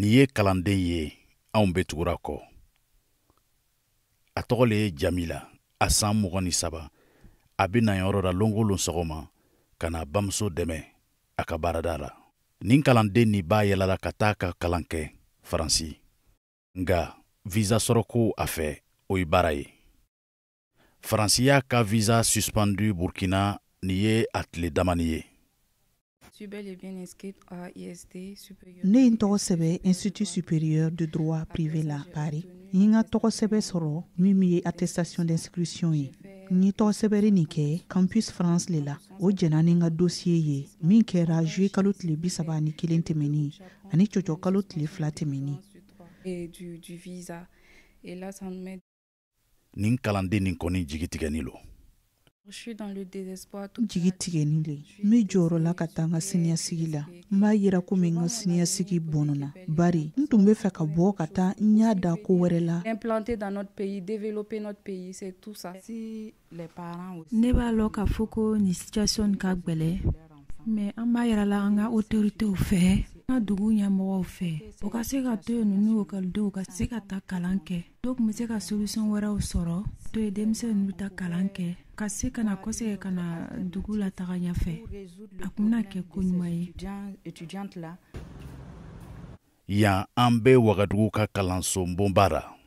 Nin ye kalanden ye, anw bɛ tugura kɔ. A tɔgɔ le ye Jamila, a san 23. A bɛ na yɔrɔ la lon o lon sɔgɔma ka na bamuso dɛmɛ a ka baarada la. Nin kalanden nin b'a yɛlɛla ka taa ka kalan kɛ Faransi. Nka visa sɔrɔko a fɛ, o ye baara ye. Faransi y'a ka visa suspendu Burkina, nin ye a tile damani ye. Ne ye n tɔgɔ sɛbɛn Institut supérieur de droit privé la Paris. N ye n ka tɔgɔ sɛbɛn sɔrɔ min ye attestation d'inscription ye. N ye tɔgɔ sɛbɛnni nin kɛ Campus France le la. O jɛnna ni n ka dossier ye min kɛra juillet kalo tile 31 tɛmɛnin ani cɔcɔ kalo tile 2 tɛmɛnin. Nin kalanden nin kɔni jigi tigɛni lo. N jigi tigɛni le. N bɛ jɔyɔrɔ la ka taa n ka siniɲɛsigi la. N b'a yira komi n ka siniɲɛsigi bɔnɔna, bari n tun bɛ fɛ ka bɔ ka taa n ɲɛ da ko wɛrɛ la. Ne b'a lɔn k'a fɔ ko nin situation ka gwɛlɛ, mais an b'a yirala an ka autoritéw fɛ, an ka dugu ɲɛmɔgɔw fɛ, o ka se ka to yen ninnu ekɔlidenw ka se ka taa kalan kɛ. Dɔw tun bɛ se ka solution wɛrɛw sɔrɔ to yen denmisɛnninw bɛ taa kalan kɛ, ka se ka na kɔsegin ka na dugu lataga ɲɛfɛ. A tun bɛna kɛ ko ɲuman ye. Yan an bɛ Wagadugu ka kalanso bonba la.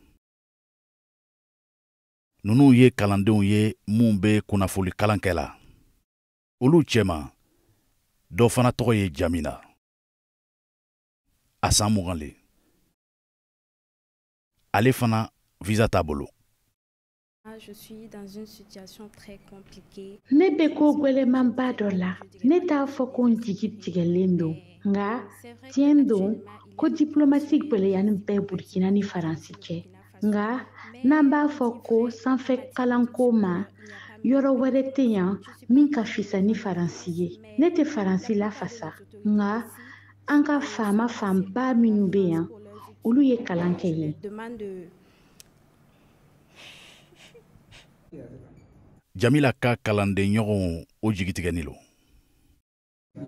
Ninnu ye kalandenw ye mun bɛ kunnafoli kalan kɛ la. Olu cɛma, dɔ fana tɔgɔ ye Jamila. A san 20 le. Ale fana visa t'a bolo. Ne bɛ ko gwɛlɛmanba dɔ la. Ne t'a fɔ ko n jigi tigɛlen don, nka tiɲɛ don ko diplomasi gwɛlɛyani bɛ Burkina ni Faransi cɛ. Nka n'an b'a fɔ ko sanfɛ kalanko ma, yɔrɔ wɛrɛ tɛ yan min ka fisa ni Faransi ye. Ne tɛ Faransi lafasa, nka an ka faama fanba minnu bɛ yan, olu ye kalan kɛ yen. Jamila ka kalanden ɲɔgɔnw o jigi tigɛni lo.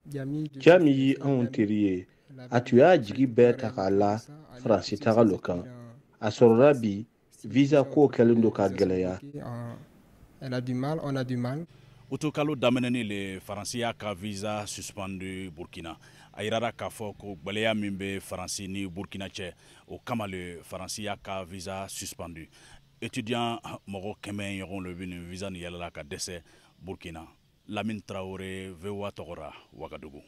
Jami ye anw teri ye. A tun y'a jigi bɛɛ ta k'a la Faransi taga lo kan. A sɔrɔla bi visa ko kɛlen don ka gɛlɛya. Utukalo daminɛni le Faransi y'a ka visa suspendu Burkina. A yirara k'a fɔ ko gwɛlɛya min bɛ Faransi ni Burkina cɛ, o kama le Faransi y'a ka visa suspendu. Étudiant mɔgɔ 100 ɲɔgɔn le bɛ nin visa nin yɛlɛla ka dɛsɛ Burkina. Lamine Traoré, VOA tɔgɔ la, Wagadugu.